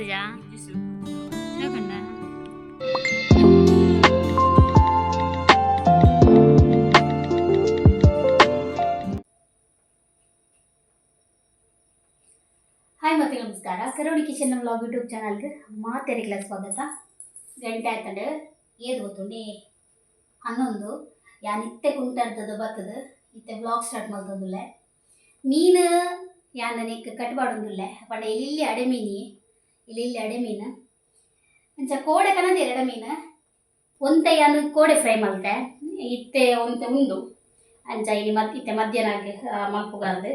ಆತಜಾ ಕಂಡ. ಹಾಯ್ ಮತ್ತೆ ನಮಸ್ಕಾರ. ಕರೋಡಿ ಕಿಚನ್ ವ್ಲಾಗ್ ಯೂಟ್ಯೂಬ್ ಚಾನಲ್ಗೆ ಮಾತೆರೆಗ್ಲ ಸ್ವಾಗತ. ಗಂಟೆ ಆಯ್ತಂಡು ಏದು ಗೊತ್ತುಂಡಿ? 11. ಯಾನ್ ಇತ್ತೆ ಕುಂಟರ್ದದ ಬತ್ತದ ಇತ್ತೆ ವ್ಲಾಗ್ ಸ್ಟಾರ್ಟ್ ಮಲ್ತೊಂದುಲ್ಲೆ. ಮೀನು ಯಾನ್ ನೆಕ್ ಕಟ್ ಪಾಡೊಂದುಲ್ಲೆ. ಪಂಡ ಎಲ್ಲಿ ಅಡೆ ಮೀನಿ, ಇಲ್ಲಿ ಅಡೆ ಮೀನು. ಅಂಚ ಕೋಡೆ ಕನದೇರ್ ಎಡೆ ಮೀನು. ಒಂತೆ ಯಾನ್ ಕೋಡೆ ಫ್ರೈ ಮಲ್ತೆ, ಇತ್ತೆ ಒಂತೆ ಉಂಡು. ಅಂಚ ಇನಿ ಮತ್ ಇತ್ತೆ ಮಧ್ಯಾಹ್ನ ಮಲ್ಪುಗಾರ್ದು.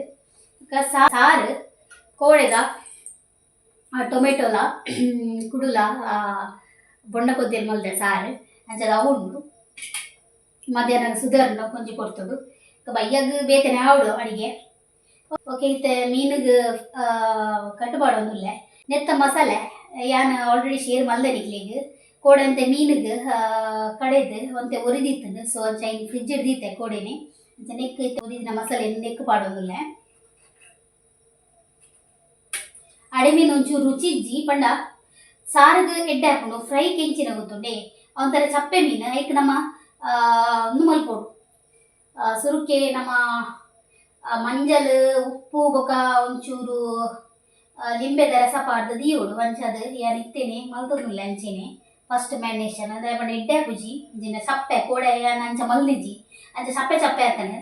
ಸಾರು ಕೋಡೆದ ಟೊಮೆಟೊಲ ಕುಡುಲ ಬೊಂಡ ಕೊದ್ದಿರ್ ಮಲ್ದೆ ಸಾರು. ಅಂಚದ ಅವು ಉಂಡು. ಮಧ್ಯಾಹ್ನ ಸುಧಾರಣ ಕೊಂಚ ಕೊಡ್ತುಡು ಬಯ್ಯಗ್ ಬೇತನೆ ಆವಡು ಅಡಿಗೆ. ಓಕೆ, ಇತ್ತೆ ಮೀನುಗ್ ಕಟ್ ಪಾಡೊಂದುಲ್ಲೆ. ನೆತ್ತ ಮಸಾಲೆ ಯಾನ್ ಆಲ್ರೆಡಿ ಶೇರ್ ಮಲ್ದೆ ನಿಕ್ಲೆಗ್. ಕೋಡೆ ಮೀನುಗ್ ಕಡೆದು ಒಂತೆ ಒರಿದಿತ್ತುಂಡು. ಸೊ ಅಂಚ ಇನಿ ಫ್ರಿಜ್ ದೀತೆ ಕೋಡೆನೆ. ಅಂಚ ನೆಕ್ ಇತ್ತೆ ಒರಿದಿನ ಮಸಾಲೆ ನೆಕ್ ಪಾಡೊಂದುಲ್ಲೆ. ಅಡೆ ಮೀನು ಒಂಚೂರು ರುಚಿ ಇಜ್ಜಿ. ಪಂಡ ಸಾರುಗ್ ಎಡ್ಡೆ ಆಪುಂಡು, ಫ್ರೈ ಕೆಂಚಿನ ಗೊತ್ತುಂಡೆ ಒಂಥರ ಚಪ್ಪೆ ಮೀನು. ಐಕ್ ನಮ್ಮ ಉಂದು ಮಲ್ಪೊಡು. ಸುರುಕೆ ನಮ್ಮ ಮಂಜಲ್, ಉಪ್ಪು ಬೊಕ ಒಂಚೂರು ಲಿಂಬೆದ ರಸ ಪಾಡ್ದು ದೀವೊಡು. ಅಂಚಾದ್ ಯಾನ್ ಇತ್ತೇನೆ ಮಲ್ತೊಂದುಲ್ಲೆ. ಅಂಚೆನೆ ಫಸ್ಟ್ ಮ್ಯಾರಿನೇಷನ್ ಅಂದ್ರೆ ಪಂಡ ಎಡ್ಡೆ ಆಪುಜಿ. ಇಂಚಿನ ಸಪ್ಪೆ ಕೋಡೆ ಯಾನ್ ಅಂಚ ಮಲ್ದಿಜ್ಜಿ. ಅಂಚ ಸಪ್ಪೆ ಚಪ್ಪೆ ಆತನೆ.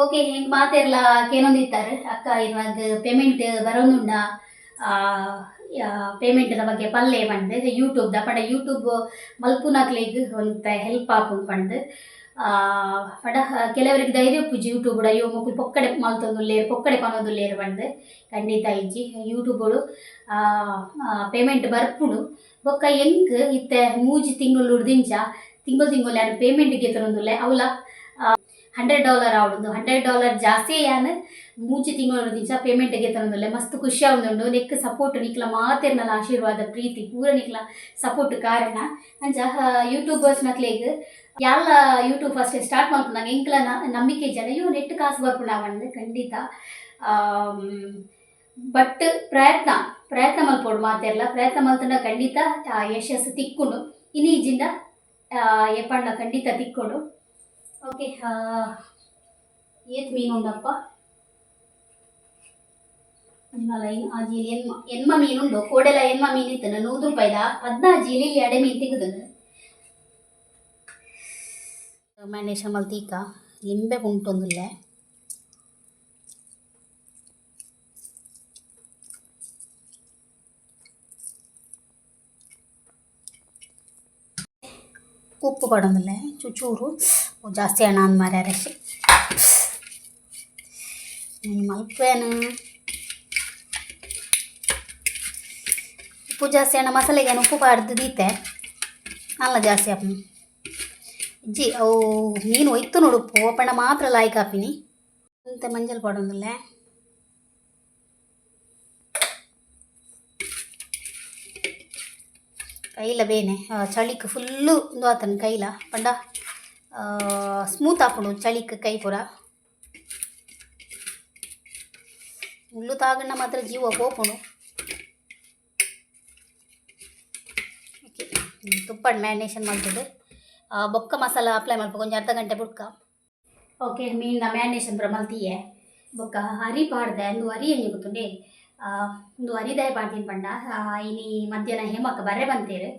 ಓಕೆ, ಹೆಂಗೆ ಮಾತೆರ್ಲ ಕೇನೊಂದಿತ್ತಾರೆ, ಅಕ್ಕ ಇವಾಗ ಪೇಮೆಂಟ್ ಬರೋನುಂಡ, ಪೇಮೆಂಟ್ದ ಬಗ್ಗೆ ಪಲ್ಲೆ ಪಂದ್. ಯೂಟ್ಯೂಬ್ದ ಪಂಡ ಯೂಟ್ಯೂಬ್ ಮಲ್ಪುನಕ್ಲೆಗ್ ಒಂತೆ ಹೆಲ್ಪ್ ಆಪುಂಡು ಪಂದ್. ಪಂಡ ಕೆಲವರಿಗೆ ಧೈರ್ಯ ಉಪ್ಪುಜಿ ಯೂಟ್ಯೂಬ್, ಅಯ್ಯೋ ಮೊಕುಲು ಪೊಕ್ಕಡೆ ಮಲ್ತೊಂದುಲ್ಲೇರು, ಪೊಕ್ಕಡೆ ಪನೊಂದುಲ್ಲೇರು ಪಂದ್. ಖಂಡಿತ ಇಜ್ಜಿ. ಯೂಟ್ಯೂಬ್ ಪೇಮೆಂಟ್ ಬರ್ಪುಂಡು. ಬೊಕ್ಕ ಎಂಕ್ ಇತ್ತೆ 3 ತಿಂಗಳು ದಿಂಚ ತಿಂಗಳು ತಿಂಗಳು ಯಾನ್ ಪೇಮೆಂಟ್ ಗೆತೊನೊಂದುಲ್ಲೆ. ಅವಲ $100 ಆವೊಂದು, $100 ಜಾಸ್ತಿ. ಯಾನ್ 3 ತಿಂಗಳು ದಿಂಚ ಪೇಮೆಂಟ್ ಗೆತೊನೊಂದುಲ್ಲೆ. ಮಸ್ತ್ ಖುಷಿ ಆವೊಂದುಂಡು. ನೆಕ್ ಸಪೋರ್ಟ್ ನಿಕ್ಲ ಮಾತೆರ್ನಲ ಆಶೀರ್ವಾದ, ಪ್ರೀತಿ ಪೂರ ನಿಕ್ಲ ಸಪೋರ್ಟ್ ಕಾರಣ. ಅಂಚ ಯೂಟ್ಯೂಬರ್ಸ್ ನಕ್ಲೆಗ್ ಯಾನ್ಲ ಯೂಟ್ಯೂಬ್ ಫಸ್ಟ್ ಸ್ಟಾರ್ಟ್ ಮಲ್ಪುನಗ ಎಂಕ್ಲ ನಂಬಿಕೆ ಇಜ್ಜಂಡ, ಅಯ್ಯೋ ನೆಟ್ ಕಾಸು ಬರ್ಪುಂಡ ಪಂದ್. ಖಂಡಿತ. ಬಟ್ ಪ್ರಯತ್ನ ಪ್ರಯತ್ನ ಮಲ್ಪೊಡು. ಮಾತೆರ್ಲ ಪ್ರಯತ್ನ ಮಲ್ತುಂಡ ಖಂಡಿತ ಯಶಸ್ಸು ತಿಕ್ಕುಂಡು. ಇನಿ ಇಜ್ಜಿಂಡ ಏಪಂಡ ಖಂಡಿತ ತಿಕ್ಕುಂಡು. ಓಕೆ, ಏತ್ ಮೀನು ಉಂಡಪ್ಪ? ಆಜಿ ಎನ್ಮ ಎನ್ಮ ಮೀನುಂಡು. ಕೋಡೆಲ ಎನ್ಮ ಮೀನು ಇತ್ತನ. 100 ರೂಪಾಯಿದ 14 ಇಲ್ಲಿ ಎಡೆ ಮೀನು ತಿಗುದನು. ಮ್ಯಾರಿನೇಷನ್ ಮಲ್ತೀಕ ಲಿಂಬೆ ಉಂಟೊಂದುಲ್ಲೆ. ಉಪ್ಪು ಪಾಡೊಂದುಲ್ಲೆ ಚೂಚೂರು. ಜಾಸ್ತಿ ಹಣ ಅಂದ್ ಮಾರ್ಯಾರ. ಮಲ್ಪೇನು ಉಪ್ಪು ಜಾಸ್ತಿ ಅಣ್ಣ. ಮಸಾಲೆಗೆ ಏನು ಉಪ್ಪು ಪಾಡ್ದು ದೀತೆ ಅಲ್ಲ ಜಾಸ್ತಿ ಆಪುಂಡು. ಇಜ್ಜಿ, ಅವು ಮೀನು ಒಯ್ತು ನೋಡು. ಉಪ್ಪು ಪಂಡ ಮಾತ್ರ ಲಾಯ್ಕ್ ಆಪಿನಿ. ಒಂತೆ ಮಂಜಲ್ ಪಾಡೊಂದುಲ್ಲೆ. ಕೈಲ ಬೇನೆ ಚಳಿಕ್ ಫುಲ್ಲು ಉಂದು ಆತನ ಕೈಲ. ಪಂಡ ಸ್ಮೂತ್ ಆಪುಂಡು ಚಳಿಕ್ ಕೈ ಪೂರ. ಮುಳ್ಳು ತಾಗಂಡ ಮಾತ್ರ ಜೀವ ಪೋಪುಂಡು. ಓಕೆ, ತುಪ್ಪಡ್ ಮ್ಯಾರಿನೇಷನ್ ಮಲ್ತುದು ಬೊಕ್ಕ ಮಸಾಲ ಅಪ್ಲೈ ಮಲ್ಪ ಕೊಂಚ ಅರ್ಧ ಗಂಟೆ ಬುಡ್ಕ. ಓಕೆ, ಮೀನ್ನ ಮ್ಯಾರಿನೇಷನ್ ಪೂರ ಮಲ್ತಿಯೆ. ಬೊಕ್ಕ ಅರಿ ಪಾಡ್ದೆ. ಉಂದು ಅರಿ ಎಂಜಿ ಗೊತ್ತುಂಡೆ? ಉಂದು ಅರಿ ದಾಯೆ ಪಾಡ್ದಿನಿ ಪಂಡ, ಇನಿ ಮಧ್ಯಾಹ್ನ ಹೇಮಕ್ಕ ಬರ್ರೆ ಬಂತೇರು.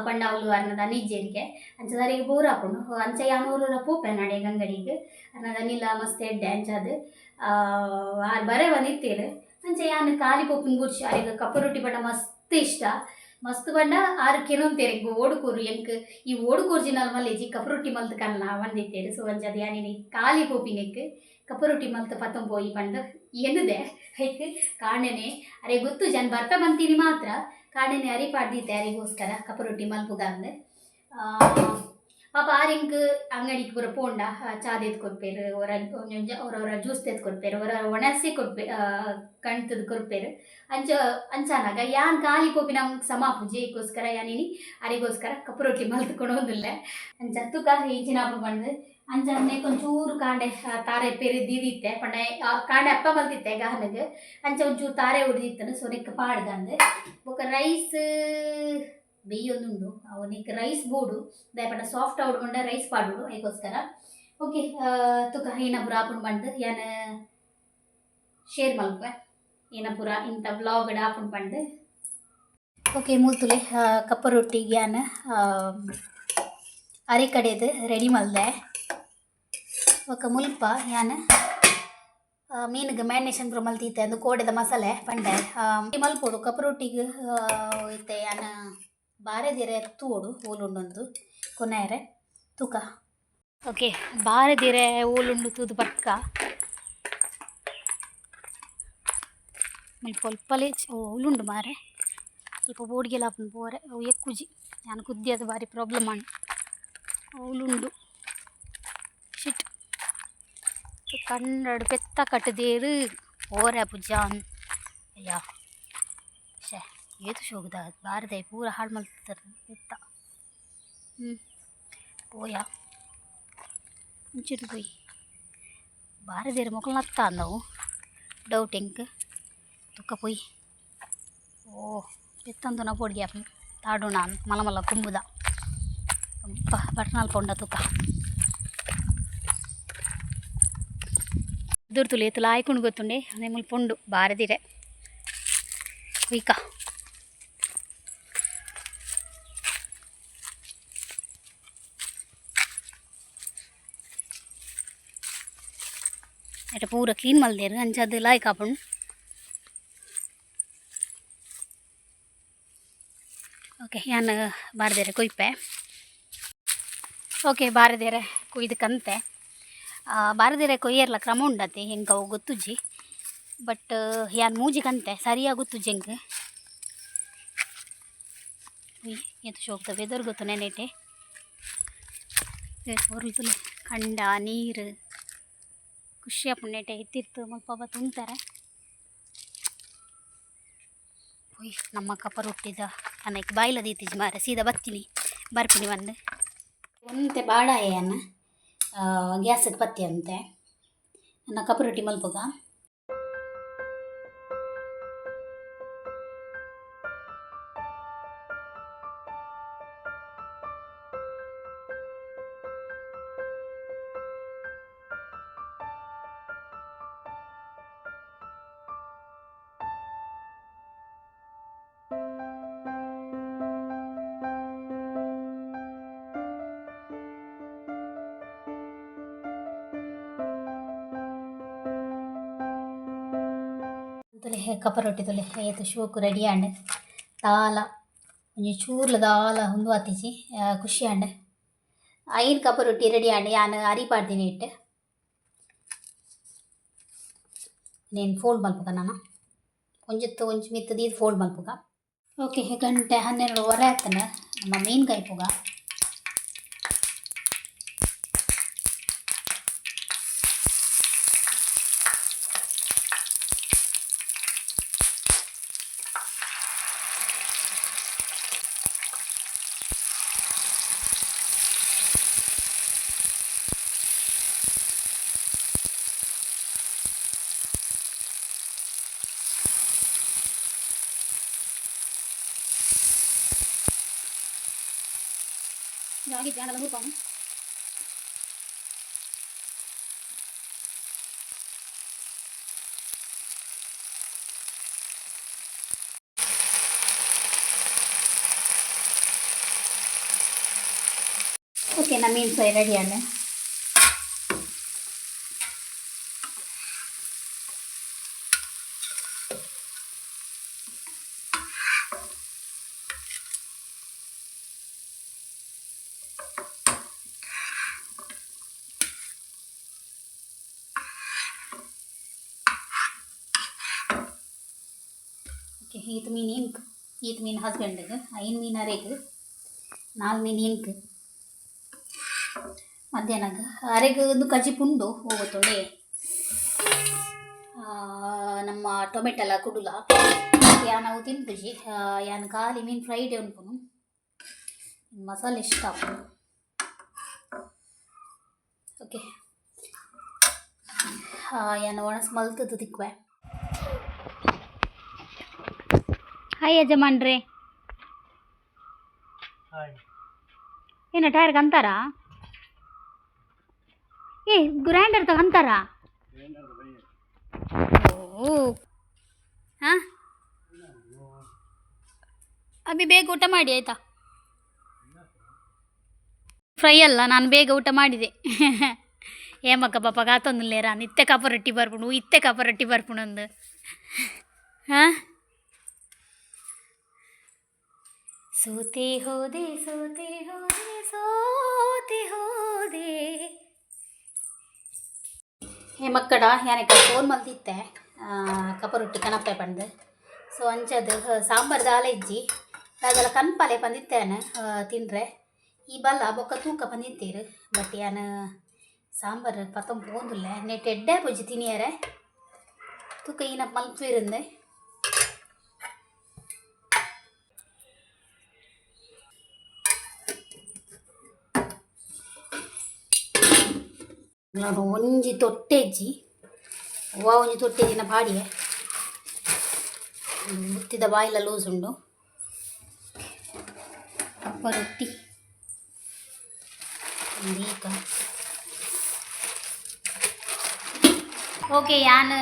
ಪಂಡ ಅವ್ಲು ಅರ್ನ ದನಿಜ್ಜೆರಿಗೆ ಅಂಚ ಅರೆಗ್ ಬೋರ್ ಆಪುಂಡು. ಅಂಚ ಯಾನ್ ಊರುರ ಪೋಪೆ ನಡೆ ಅಂಗಡಿಗ್. ಅರ್ನ ದನಿಲ ಮಸ್ತ್ ಎಡ್ಡೆ. ಅಂಚಾದ್ ಆರ್ ಬರೆ ಬಂದಿತ್ತೇರು. ಅಂಚ ಯಾನ್ ಖಾಲಿ ಪೋಪಿನ ಬುಡ್ಚಿ. ಅರೆಗ್ ಕಪ್ಪು ರೊಟ್ಟಿ ಪಂಡ ಮಸ್ತ್ ಇಷ್ಟ. ಮಸ್ತ್ ಪಂಡ ಆರ್ ಕೆನೊಂತೇರು, ಎಂಕ್ ಓಡುಕೂರು, ಎಂಕ್ ಈ ಓಡುಕೂರ್ಜಿನಲ್ ಮಲ್ಲೆಜಿ, ಕಪ್ಪು ರೊಟ್ಟಿ ಮಲ್ತ್ ಕಲ್ಲ ಬಂದಿತ್ತೇರು. ಸೊ ಅಂಚಾದ್ ಯಾನ್ ಇನಿ ಖಾಲಿ ಪೋಪಿನೆಕ್ ಕಪ್ಪು ರೊಟ್ಟಿ ಮಲ್ತ್ ಪತ್ತೊಂದು ಪೋಯಿ ಪಂದ್ ಎನ್ನುದೆ. ಐಕ್ ಕಾಂಡೆನೆ ಅರೆ ಗೊತ್ತು ಜನ ಬರ್ಪೆ ಬಂತೀನಿ ಮಾತ್ರ. ಕಾಂಡೆನೆ ಅರಿ ಪಾಡ್ದಿತ್ತೆ ಅರಿಗೋಸ್ಕರ ಕಪ್ಪು ರೊಟ್ಟಿ ಮಲ್ಪುಗ ಅಂದ್. ಪಾಪ ಆರ್ ಎಂಕ್ ಅಂಗಡಿಗೆ ಪೂರ ಪೋಂಡ ಚಾ ದೇತ್ ಕೊರ್ಪೆರ್, ಒರ ಒಂಜೊಂಜ ಒರ ಒರ ಜ್ಯೂಸ್ ದೇತ್ ಕೊರ್ಪೆರ್, ಒರ ಒಣಸೆ ಕೊರ್ಪೆ ಕಣ್ತುದು ಕೊರ್ಪೆರ್. ಅಂಚ ಅಂಚಾನಾಗ ಯಾನ್ ಖಾಲಿ ಪೋಪಿನ ಸಮ ಆಪುಜಿ. ಐಕೋಸ್ಕರ ಯಾನ್ ಇನಿ ಅರೆಗೋಸ್ಕರ ಕಪ್ಪು ರೊಟ್ಟಿ ಮಲ್ತ್ ಕೊನೊಂದುಲ್ಲೆ. ಅಂಚ ತುಕ ಇಂಚಿನ ಆಪುಂಡು ಪಂದ್. ಅಂಚ ಒಂಚೂರು ಕಾಂಡೆ ತಾರೆ ಪೆರು ದೀದಿತ್ತೆ ಪಂಡ ಕಾಂಡೆ ಅಪ್ಪ ಮಲ್ತಿತ್ತೆ ಗಹನಗ್. ಅಂಚ ಒಂಚೂರು ತಾರೆ ಉರಿದಿತ್ತನು, ಸೊ ನೆಕ್ ಪಾಡ್ದಂದ್. ಬೊಕ ರೈಸ್ ಬೇಯೊಂದುಂಡು, ಅವು ನೆಕ್ ರೈಸ್ ಬೋಡು ದಾಯೆ ಪಂಡ ಸಾಫ್ಟ್ ಆವೊಡು ಪಂಡ ರೈಸ್ ಪಾಡೊಡು, ಐಕೋಸ್ಕರ. ಓಕೆ, ತುಕ ಏನ ಪೂರ ಆಪುಂಡು ಪಂದ್ ಯಾನ್ ಶೇರ್ ಮಲ್ಪುವೆ, ಏನ ಪೂರ ಇಂತ ವ್ಲಾಗ್ ಆಪುಂಡು ಪಂದ್. ಓಕೆ, ಮೂಲ್ತುಲೆ ಕಪ್ಪ ರೊಟ್ಟಿಗೆ ಯಾನ್ ಅರೆ ಕಡೆದು ರೆಡಿ ಮಲ್ದೆ. ಬೊಕ ಮುಲ್ಪ ಯಾನ್ ಮೀನುಗ್ ಮ್ಯಾರಿನೇಷನ್ ಪೂರ ಮಲ್ತಿತ್ತೆ, ಅಂದು ಕೋಡೆದ ಮಸಾಲೆ ಪಂಡೆ ಮಲ್ಪೊಡು ಕಪ್ಪು ರೊಟ್ಟಿಗೆ. ಇತ್ತೆ ಯಾನ್ ಬಾರೆದಿರೆ ತೂವೊಡು ಓಲುಂಡೊಂದು ಕೊನಯೆರೆ ತೂಕ. ಓಕೆ, ಬಾರೆದಿರೆ ಓಲುಂಡು ತೂದು ಬರ್ಕ. ಮುಲ್ಪ ಒಲ್ಪಲೆ ಓಲುಂಡು ಮಾರೆ, ಸ್ವಲ್ಪ ಬೋಡಿಗೆಲ ಆಪುಂಡು ಪೋರೆ. ಅವು ಎಕ್ಕುಜಿ, ಯಾನ್ ಕುದ್ದಿಯದು ಬಾರಿ ಪ್ರಾಬ್ಲಮ್ ಆಂಡ್. ಓಲುಂಡು ಶಿಟ್ ಕಂಡಡ್ ಪೆತ್ತ ಕಟ್ಟುದೇರು ಪೋರೆ ಪೂಜಾನ್. ಅಯ್ಯ ಶೇ, ಏತು ಶೋಕುದ ಬಾರದೆ ಪೂರ ಹಾಳು ಮಲ್ತುದೆರ್ ಪೆತ್ತ. ಪೋಯ ಇಂಚಿರ್ದ್ ಪೋಯಿ ಬಾರದೇರು ಮೊಕಲ್ನ ಅತ್ತ ಅಂದವು ಡೌಟ್ ಎಂಕ್. ತುಕ ಪೋಯಿ. ಓ ಪೆತ್ತಂದುನ ಪೋಡಿಗೆ ಆಪುಂಡು ತಾಡುಣ ಮಲ್ಲ ಮಲ್ಲ ಕೊಂಬುದ ಬಟ್ನಲ್ಪ ಉಂಡ ತುಕ. ದುರ್ತುಲು ಏತುಲ ಆಯ್ಕೊಂಡು ಗೊತ್ತುಂಡೆ. ಅದೇ ಮುಲ್ಪ ಉಂಡು ಬಾರದಿರೆ ಕುಯ್ಕ. ಅಟ ಪೂರ ಕ್ಲೀನ್ ಮಲ್ದೇರು, ಅಂಚ ಅದು ಲಾಯ್ಕ್ ಆಪುಂಡು. ಓಕೆ, ಯಾನ್ ಬಾರದಿರೆ ಕೊಯ್ಪೆ. ಓಕೆ, ಬಾರದಿರೆ ಕುಯ್ದು ಕಂತೆ. ಬಾರದಿರೆ ಕೊಯ್ಯರ್ಲ ಕ್ರಮ ಉಂಡತೆ, ಎಂಕ್ ಅವು ಗೊತ್ತುಜ್ಜಿ. ಬಟ್ ಯಾನ್ ಮೂಜಿ ಕಂತೆ, ಸರಿಯಾಗಿ ಗೊತ್ತುಜ್ಜಿ ಎಂಕ್. ಏತ್ ಶೋಕ್ದ ವೆದರ್ ಗೊತ್ತು ನೆನೆಟೆ ಪೊರ್ಲು ಕಂಡ ನೀರು, ಖುಷಿ ಆಪುಂಡು ನೆಟೆ ಇತ್ತಿರ್ತು ಮುಲ್ಪ ಬತ್ತ್ ಉಂತಾರೆ. ಪೊಯ್ ನಮ್ಮ ಕಪ್ಪ ರೊಟ್ಟಿದ ಅನೈಕ್ ಬಾಯ್ಲ ದೀತಿಜಿ ಮಾರೆ, ಸೀದಾ ಬತ್ತಿನಿ ಬರ್ಪಿನಿ ಬಂದು. ಒಂತೆ ಬಾಡಾಯನ ಗ್ಯಾಸ್ಗೆ ಪತ್ತಿ ಅಂತೆ ನನ್ನ ಕಪ್ಪು ರೊಟ್ಟಿ ಮಲ್ಪುಗ. ತುಲೆ ಕಪ್ಪ ರೊಟ್ಟಿ ತುಲೆ ಏತ್ ಶೋಕು ರೆಡಿ ಆಂಡ್. ದಾಲ ಒಂಜಿ ಚೂರ್ಲ ದಾಲ ಉಂದು ಆತಿಜಿ, ಖುಷಿ ಆಂಡ್. ಐನ್ ಕಪ್ಪ ರೊಟ್ಟಿ ರೆಡಿ ಆಂಡ್. ಯಾನ್ ಅರಿ ಪಾಡ್ದಿನಿ ಇಟ್ಟು ನೇನ್ ಫೋಲ್ಡ್ ಮಲ್ಪುಗ ನಾನ ಒಂಜೊತ್ತು ಒಂಜಿ ಮಿತ್ತ್ ದೀದ್ ಫೋಲ್ಡ್ ಮಲ್ಪುಗ. ಓಕೆ, ಗಂಟೆ 12:30 ಆತನ, ನಮ್ಮ ಮೀನ್ ಕಾಯ್ಪುಗ. ಜಾಗ ನೂರು. ಓಕೆ, ನಮ್ಮ ಮೀನು ಫ್ರೈ ರೆಡಿ ಆಂಡ್. ಓಕೆ, ಈತ್ ಮೀನು ಇಂಕ್, ಈತ್ ಮೀನು ಹಸ್ಬೆಂಡ್ಗೆ, ಐನ್ ಮೀನು ಅರೆಗ್, ನಾಲ್ ಮೀನು ಇಂಕ್. ಮಧ್ಯಾಹ್ನಗ್ ಅರೆಗ್ ಒಂದು ಕಜಿಪುಂಡು ಹೋಗುತ್ತೊಂಡೆ ನಮ್ಮ ಟೊಮೆಟೊ ಎಲ್ಲ ಕುಡುಲ ಯಾನ್ ಅವು ತಿನ್ಪುಜಿ. ಯಾನ್ ಖಾಲಿ ಮೀನು ಫ್ರೈಡ್ ಉನ್ಪುನು. ಮಸಾಲೆ ಇಷ್ಟ ಆಪುಂಡು. ಓಕೆ, ಯಾನ್ ಒಣಸ್ ಮಲ್ತದ್ದು ತಿಕ್ಕುವೆ. ಹಾಯ್ ಯಜಮಾನ್ರೆ. ಏನ ಟೈರ್ಗೆ ಅಂತಾರಾ? ಏ ಗ್ರೈಂಡರ್ ತಗಂತಾರಾ? ಓ ಹಾಂ, ಅಭಿ ಬೇಗ ಊಟ ಮಾಡಿ ಆಯಿತಾ? ಫ್ರೈ ಅಲ್ಲ, ನಾನು ಬೇಗ ಊಟ ಮಾಡಿದೆ. ಏಮಕ್ಕ ಪಾಪ ಕಾತೊಂದುಲ್ಲೇರಾ? ಇತ್ತೆ ಕಪ್ಪ ರೊಟ್ಟಿ ಬರ್ಪುಂಡು, ಇತ್ತೆ ಕಪ್ಪ ರೊಟ್ಟಿ ಬರ್ಪುಂಡು ಒಂದು. ಹಾಂ, ಸೋತೆ ಹೋದೆ, ಸೋತೆ ಹೋದೆ, ಸೋತೆ ಹೋದೆ. ಹೇಮಕ್ಕಡ ಯಾನಕ್ಕೆ ಫೋನ್ ಮಲ್ತಿತ್ತೆ ಕಪ್ಪ ರೊಟ್ಟಿ ಕನಪೆ ಪಂದು. ಸೊ ಅಂಚದು ಸಾಂಬಾರ್ ದಾಲ ಇಜ್ಜಿ, ಅದೆಲ್ಲ ಕನ್ಪಾಲೆ ಪಂದಿತ್ತೇನೆ ತಿಂದರೆ ಈ ಬಲ್ಲ ಬೊಕ್ಕ ತೂಕ ಪಂದಿತ್ತೀರು. ಬಟ್ ಯಾನ್ ಸಾಂಬಾರು ಪತ್ತೊಂದು ಪೋಂದುಲ್ಲೆ ನೆಟ್ ಎಡ್ಡೆ ಪೂಜಿ ತಿನಿಯರೆ ತೂಕ ಈನ ಮಲ್ಪೇರಿಂದೆ. ಒಂಜಿ ತೊಟ್ಟೆಜ್ಜಿ ವಾ ಒಂಜಿ ತೊಟ್ಟೆಜ್ಜಿನ ಪಾಡಿಯೆ ಬುತ್ತಿದ ಬಾಯಿಲ ಲೂಸ್ ಉಂಡು. ಕಪ್ಪ ರೊಟ್ಟಿ ಒಂದೀಕ. ಓಕೆ, ಯಾನ್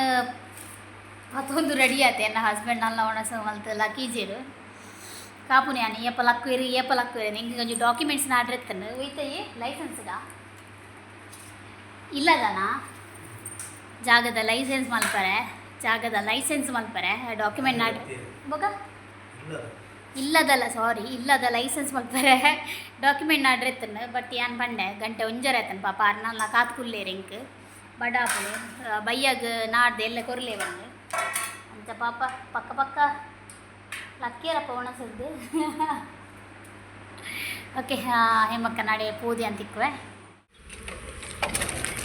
ಪತ್ತೊಂದು ರೆಡಿ ಆತೆ. ಎನ್ನ ಹಸ್ಬೆಂಡ್ ನಲ್ಲ ಒಣಸ ಮಲ್ತ್ ಲಕ್ಕೀಜೆರ್ ಕಾಪುನಿ. ಯಾನ್ ಏಪ ಲಕ್ಕುವೆರ್, ಏಪ ಲಕ್ಕುವೆರ್. ಎಂಕ್ ಒಂಜಿ ಡಾಕ್ಯುಮೆಂಟ್ಸ್ ನಾಡ್ರೆ ಇತ್ತಂಡು. ಒಯ್ತಯೆ ಲೈಸೆನ್ಸ್ಗಾ ಇಲ್ಲದನಾ? ಜಾಗದ ಲೈಸೆನ್ಸ್ ಮಲ್ಪರೆ, ಜಾಗದ ಲೈಸೆನ್ಸ್ ಮಲ್ಪರೆ ಡಾಕ್ಯುಮೆಂಟ್ ನಾಡ್ರೆ ಬೊಕ ಇಲ್ಲದಲ್ಲ, ಸಾರಿ, ಇಲ್ಲದ ಲೈಸೆನ್ಸ್ ಮಲ್ಪರೆ ಡಾಕ್ಯುಮೆಂಟ್ ನಾಡ್ರೆ ಇತ್ತಂಡು. ಬಟ್ ಯಾನ್ ಪಂಡೆ ಗಂಟೆ ಒಂಜರೆ ಆತನ್ ಪಾಪ ಅರ್ನಲ್ಲ ಕಾತ್ ಕುಲ್ಲೇರ್ ಎಂಕ್ ಬಡಾಪುಡು ಬಯ್ಯಗ್ ನಾಡ್ದು ಎಲ್ಲ ಕೊರ್ಲೆ ಬಂದು ಅಂಚ. ಪಾಪ ಪಕ್ಕ ಪಕ್ಕ ಲಕ್ಕೇರಪ್ಪ ಒಣಸದ್ದು. ಓಕೆ, ಹೇಮಕ್ಕ ನಾಡೆ ಪೂದೆ ಅಂತಿಕ್ಕುವೆ.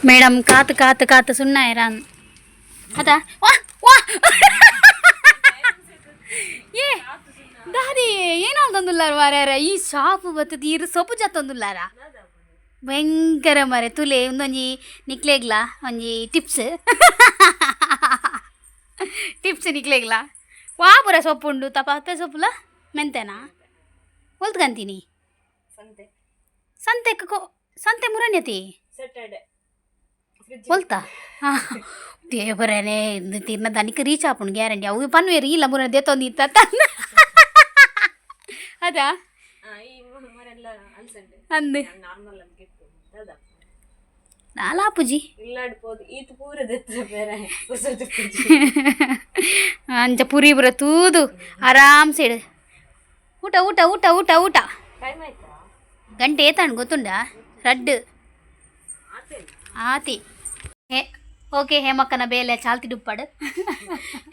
ಮೇಡಮ್ ಕಾತು ಕಾತು ಕಾತು ಸುಣ್ಣ ಇರಾನ್ ಅದ. ವಾ ವಾ, ಏ ದಾದಿ ಏನಾಲ್ತೊಂದುಲ್ಲಾರ ಮಾರ್ಯಾರ? ಈ ಶಾಪ್ ಬತ್ತದ ಈರು ಸೊಪ್ಪು ಜತ್ತೊಂದುಲ್ಲಾರ ಭಯಂಕರ ಮರೆ. ತುಲೆ ಒಂದೊಂಜಿ ನಿಕ್ಲೆಗ್ಲ ಒಂಜಿ ಟಿಪ್ಸ್, ಟಿಪ್ಸ್ ನಿಕ್ಲೆಗ್ಲ. ವಾ ಪೂರ ಸೊಪ್ಪು ಉಂಡು ತಪ ಅತ್ತೆ ಸೊಪ್ಪುಲ ಮೆಂತೆನಾ ಒಲ್ತ್ಕಂತೀನಿ. ಸಂತೆ. ಸಂತೆ ಕೋ ಸಂತೆ ಮುರಣ್ಯತಿ. ಸ್ಯಾಟರ್ಡೆ. ಒಲ್ತಾ ದೇವರೇ ತಿನ್ನ ದನಿಕ್ ರೀಚ್ ಆಪುಂಡು ಗ್ಯಾರಂಟಿ. ಅವು ಪನ್ವೇರು ಇಲ್ಲ ಮುರ ದೇತೊಂದು ಇತ್ತ ಅದಾ. ಈ ಮರೆಲ್ಲ ಅಲ್ಸಂಡೆ. ಅಂದು ನಾರ್ಮಲ್ ಆಗಿ ಗೆತ್ತು ಅದ. ನಾಲಾಪುಜಿ. ಇಲ್ಲಾಡ್ಬೋದು ಈತ್ ಪೂರ ದೆತ್ತ ಬೇರೆ ಪುರ್ಸೊತ್ತು. ಅಂಚ ಪುರಿ ಪೂರ ತೂದು ಆರಾಮ್ ಸೈಡ್ ಊಟ ಊಟ ಊಟ ಊಟ ಊಟ. ಟೈಮ್ ಆಯ್ತಾ? ಗಂಟೆ ಏತಾಣ್ ಗೊತ್ತುಂಡಾ? ರಡ್ಡು. ಆತೇನ? ಆತಿ. ಹೇ ಓಕೆ, ಹೇಮಕ್ಕನ ಬೇಲೆ ಚಾಲ್ತಿ ಡುಪ್ಪಾಡು.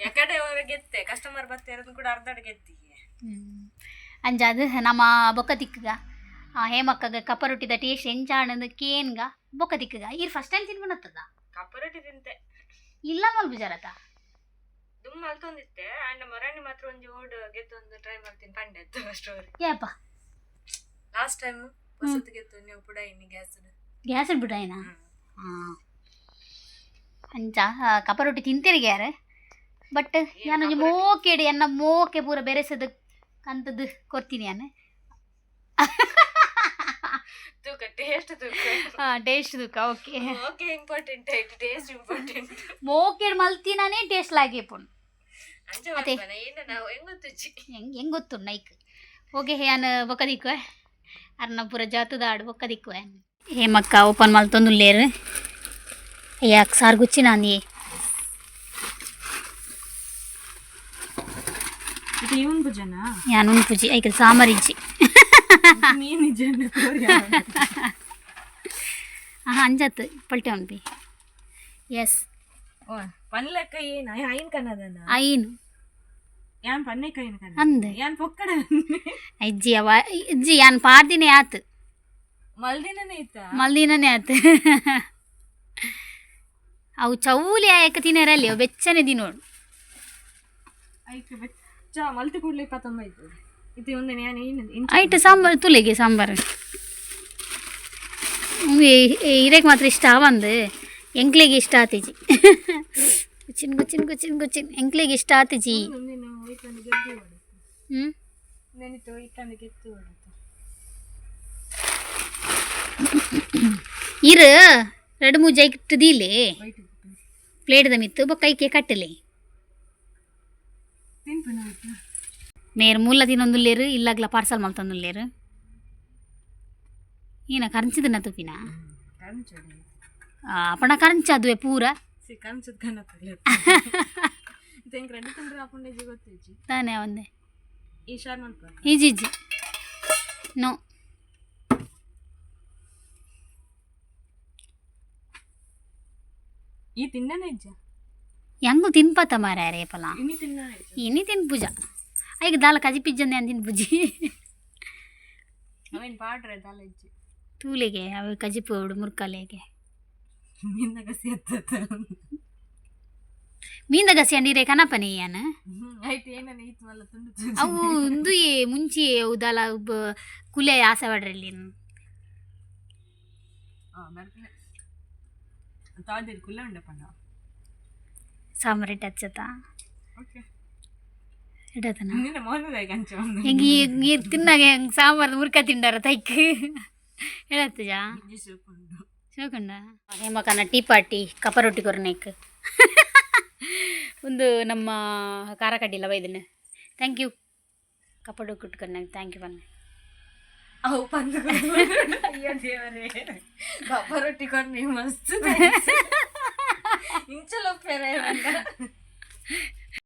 ಯಾಕಡೆ ಗೆತ್ತೆ ಕಸ್ಟಮರ್ ಬರ್ತಾರೆ ಕೂಡ ಅರ್ಧ ಗೆತ್ತಿ. ಅಂಚಾದ್ ನಮ್ಮ ಬೊಕ್ಕ ತಿಕ್ಕುಗ. ಆ ಹೇಮಕ್ಕಗ ಕಪ್ಪ ರೊಟ್ಟಿದ ಟೇಸ್ಟ್ ಎಂಚಾಣಂದು ಕೇನ್ಗ ಬೊಕ್ಕ ತಿಕ್ಕುಗ. ಈರ್ ಫಸ್ಟ್ ಟೈಮ್ ತಿನ್ಬನತ್ತದ? ಕಪ್ಪ ರೊಟ್ಟಿ ತಿಂತೆ. ಇಲ್ಲ ಮಲ್ಪುಜಾರತ? ದುಮ್ಮ ಅಲ್ತೊಂದಿತ್ತೆ ಅಂಡ ಮೊರಾಣಿ ಮಾತ್ರ ಒಂಜಿ ಓಡ್ ಗೆತ್ತೊಂದು ಟ್ರೈ ಮಾಡ್ತೀನಿ ಪಂಡೆ ಸ್ಟೋರಿ. ಯಾಪ? ಲಾಸ್ಟ್ ಟೈಮ್ ಹೊಸತು ಗೆತ್ತು ನೀವು ಪುಡ ಇನ್ನು ಗ್ಯಾಸ್. ಗ್ಯಾಸ್ ಬಿಡಾಯಿನ. ಹಾಂ, ಅಂಚ ಕಪ್ಪ ರೊಟ್ಟಿ ತಿಂತೀರಿಗೆ ಯಾರು? ಬಟ್ ಯಾನೊಂಜಿ ಮೋಕೆಡ್ ಎನ್ನ ಮೋಕೆ ಪೂರ ಬೆರೆಸದು ಕಂತದ್ದು ಕೊರ್ತೀನಿ ಯಾನು. ತೂಕ ಟೇಸ್ಟ್ ತೂಕ. ಹಾಂ, ಟೇಸ್ಟ್ ತೂಕ, ಓಕೆ. ಓಕೆ ಇಂಪಾರ್ಟೆಂಟ್ ಆಯ್ತು, ಟೇಸ್ಟ್ ಇಂಪಾರ್ಟೆಂಟ್. ಮೋಕೆಡ್ ಮಲ್ತಿನಾನೇ ಟೇಸ್ಟ್ ಲಾಗೆ ಪುಣ್. ಅಂಚ. ಅದೇ. ಮಲ್ಪನ ಏನ ನಾವು ಹೆಂಗ್ ಗೊತ್ತುಜ್ಜಿ. ಹೆಂಗೆ ಹೆಂಗೆ ಗೊತ್ತು ನೈಕ್. ಓಕೆ, ಯಾನ್ ಬೊಕ್ಕ ದಿಕ್ಕುವೆ. ಅರ್ನ ಪೂರ ಜಾತದ ಆಡು ಬೊಕ್ಕ ದಿಕ್ಕುವೆ. ಹೇಮಕ್ಕ ಓಪನ್ ಮಲ್ತೊಂದುಲ್ಲೇರು. ಯಾಕೆ ಸಾರು ಗುಚ್ಚಿನ ಅಂದಿ? ಇದು ಇವನ್ ಭುಜನ. ಯಾನ್ ಉನ್ಪುಜಿ, ಐಕ್ ಸಾಂಬಾರ್ ಇಜ್ಜಿ. ಮೀನ್ ಜನ. ಹಾಂ, ಅಂಜತ್ತು ಪಲ್ಟೆ ಉನ್ಪಿ, ಎಸ್. ಪನ್ಲಕ್ಕ ಏನ ಐನ್ ಕನ್ನದನ? ಐನು. ಯಾನ್ ಪನ್ನೆ ಕೈನ್ ಕನ್ನ. ಅಂದ್. ಯಾನ್ ಪೊಕ್ಕಡ. ಇಜ್ಜಿ ಅವ ಇಜ್ಜಿ, ಯಾನ್ ಪಾಡ್ದಿನಿ ಆತು. ಮಲ್ದಿನನೇ ಇತ್ತ. ಮಲ್ದಿನನೇ ಆತು. ಅವು ಚೌಲಿ ಆಯಕ ತಿನ್ನರಲ್ಲಿ ಅವು ಬೆಚ್ಚನೆ ದಿನೋಡು. ಐಕ್ ಬೆಚ್ಚ ಮಲ್ತಿ ಕೂಡ್ಲೆ ಪತೊಂಬ ಇತ್ತು ಇದು ಒಂದು ನಾನು ಏನು. ಐಟ್ ಸಾಂಬಾರು ತುಲೆಗೆ ಸಾಂಬಾರು ಇರಕ್ಕೆ ಮಾತ್ರ ಇಷ್ಟ ಆವಂದು. ಎಂಕ್ಲೆಗೆ ಇಷ್ಟ ಆತಿಜಿ. ಗುಚ್ಚಿನ್ ಗುಚ್ಚಿನ್ ಗುಚ್ಚಿನ್ ಗುಚ್ಚಿನ್ ಎಂಕ್ಲೆಗೆ ಇಷ್ಟ ಆತಿಜಿ. ಒಂದಿನ ಒಯ್ತಂದು ಗೆದ್ದು ಹೊಡೆತು. ಹ್ಞೂ. ನೆನಿತು ಒಯ್ತಂದು ಗೆದ್ದು ಹೊಡೆತು. ಇರು ಎರಡು ಮೂರು ಜೈಕಿಟ್ಟು ದೀಲೆ. ವೈಟ್. ಪ್ಲೇಟ್ದ ಮಿತ್ತು ಬೊಕ್ಕ ಐಕೆ ಕಟ್ಟಲೆ. ತಿನ್ಪಿನ ವೈಟ್. ಮೇರ್ ಮೂಲ ತಿನ್ನೊಂದುಲ್ಲೇರು, ಇಲ್ಲಾಗ್ಲ ಪಾರ್ಸಲ್ ಮಲ್ತೊಂದುಲ್ಲೇರು. ಏನ ಕರಂಚಿದನ್ನ ತುಪಿನ? ಕಂಚಡಿ. ಅಪಣ ಕರಂಚದುವೆ ಪೂರ. ಸಿ ಕಂಚದ ಕನಪಲ್ಲ ತೆಂಕ್ ರೆಡಿ ತಿಂದ್ರೆ ಹಾಕೊಂಡೇಜಿ ಗೊತ್ತೇಜಿ. ತಾನೇ ಒಂದೇ. ಈ ಶಾರ್ ಮಲ್ಪ. ಇಜ್ಜಿ ಇಜ್ಜಿ, ನೋ. ಈ ತಿನ್ನನೇ ಇಜ್ಜ. ಹೆಂಗು ತಿನ್ಪತ ಮಾರ್ಯಾರೆ ಪಲ. ಇನಿ ತಿನ್ನನೇ ಇಜ್ಜ. ಇನಿ ತಿನ್ಪುಜ ಐಕ್ ದಾಲ ಕಜಿ ಪಿಜ್ಜಂದೆ ಅಂತ ತಿನ್ಪುಜಿ. ಅವೇನು ಪಾಡ್ರೆ ದಾಲ ಇಜ್ಜಿ. ತೂಲೆಗೆ ಅವೆ ಕಜಿಪು ಅವಡು ಮುರ್ಕಲೆಗೆ. ನಿನ್ನ ಕಸಿ ಎತ್ತ. ಮೀಂದ ಗಸಿ ಅಂಡಿರೆ ಕನಪನೆ ಯಾನ. ಆಯ್ತು, ಏನನ್ನ ಇತ್ತು ಮಲ್ಲ ತುಂಡು. ಅವು ಉಂದು ಮುಂಚೆ ಅವು ದಾಲ ಕುಲೆ ಆಸೆ ಪಡ್ರಲ್ಲಿ. ಬರ್ಪಿನ ತಾದಿರ್ ಕುಲ್ಲ ಉಂಡಪಂಡ. ಸಾಂಬಾರ್ ಇಟ್ಟಚ್ಚತ. ಓಕೆ. ಇಡತನ. ನಿನ್ನ ಮೋನದಾಯ ಕಂಚ ಒಂದು. ಹೆಂಗೆ ನೀರು ತಿನ್ನಾಗ ಹೆಂಗೆ ಸಾಂಬಾರು ಮುರ್ಕ ತಿಂಡಾರ ತೈಕ್ ಹೇಳತ್ತಜಾ. ಇಜ್ಜಿ ಸೂಪುಂಡು. ಶೋಕಂಡ ಹೇಮಕನ ಟೀ ಪಾರ್ಟಿ ಕಪ್ಪ ರೊಟ್ಟಿ ಕೊರನೇಕ್ ಒಂದು ನಮ್ಮ ಖಾರ ಕಡ್ಡಿಲ್ಲ ಬೈದನೆ. Thank you ಕಪ್ಪ ರೊಟ್ಟಿ ಕೊಟ್ಟೆ, thank you ಬನ್ನಿ. ಅವು ಪಂದು ಅಯ್ಯೋ ದೇವರೇ, ಕಪ್ಪ ರೊಟ್ಟಿ ಕೊರ್ನಿ ಮಸ್ತ್ ಇಂಚಲ ಒಪ್ಪೆರೆ.